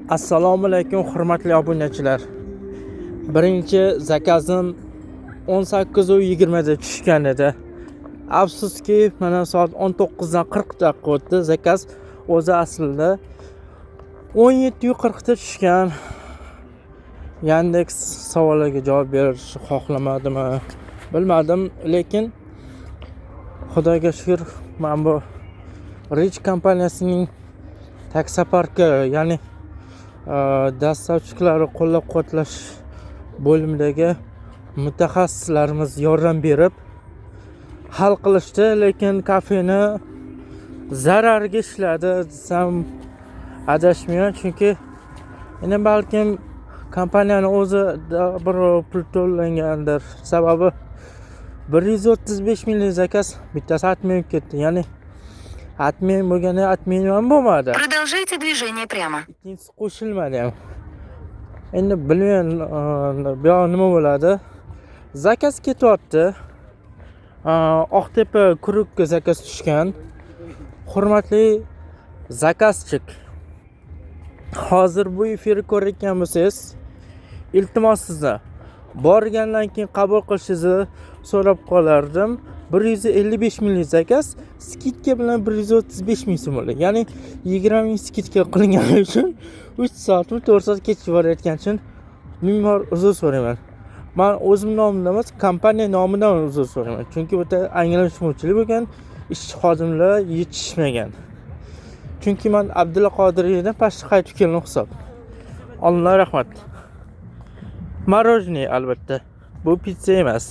Assalomu alaykum, hurmatli obunachilar. Birinchi zakazim 18:20 da tushgan edi. Afsuski, mana soat 19 dan 40 daqiqa o'tdi. Zakaz o'zi aslida 17:40 da tushgan. Yandex savollarga javob berishni xohlamadimi, bilmadim, lekin Xudoga shukur, mana bu Rich kompaniyasining taksoparki, ya'ni доставщик larni qo'llab-quvvatlash bo'limidagi mutaxassislarimiz yordam berib hal qilishdi, lekin kafeni zararga ishladi desam adashmayman, chunki endi balkim kompaniyani o'zida bir pul to'langandir. Sababi 135 minglik zakaz bittasi отмен ketdi, ya'ni отмен bo'lganda отмен ham bo'lmadi. Продолжайте движение прямо. Ikkinchisi qo'shilmadi ham. Endi bilmayman, bu yog'i nima bo'ladi. Zakaz ketyapti. Oqtepa Круг ka zakaz tushgan. Hurmatli заказчик, hozir bu efirni ko'rayotgan bo'lsangiz, iltimos, sizdan borgandan keyin qabul qilishingizni so'rab qolardim. 155 minglik zakaz скидка bilan 135 ming so'm bo'ldi, ya'ni 20 ming скидка qilingani uchun 3 soatmi, 4 soat kechikib borayotgani uchun ming bor uzr so'rayman. Man o'zim nomimdan emas, kompaniya nomidan uzr so'rayman, chunki bu yerda anglashilmovchilik bo'lgan, ishchi xodimlar yetishmagan. Chunki man Abdulla Qodiriydan pastga qaytib keldim hisob. Alloh rahmat. Мороженое, albatta, bu pitsa emas.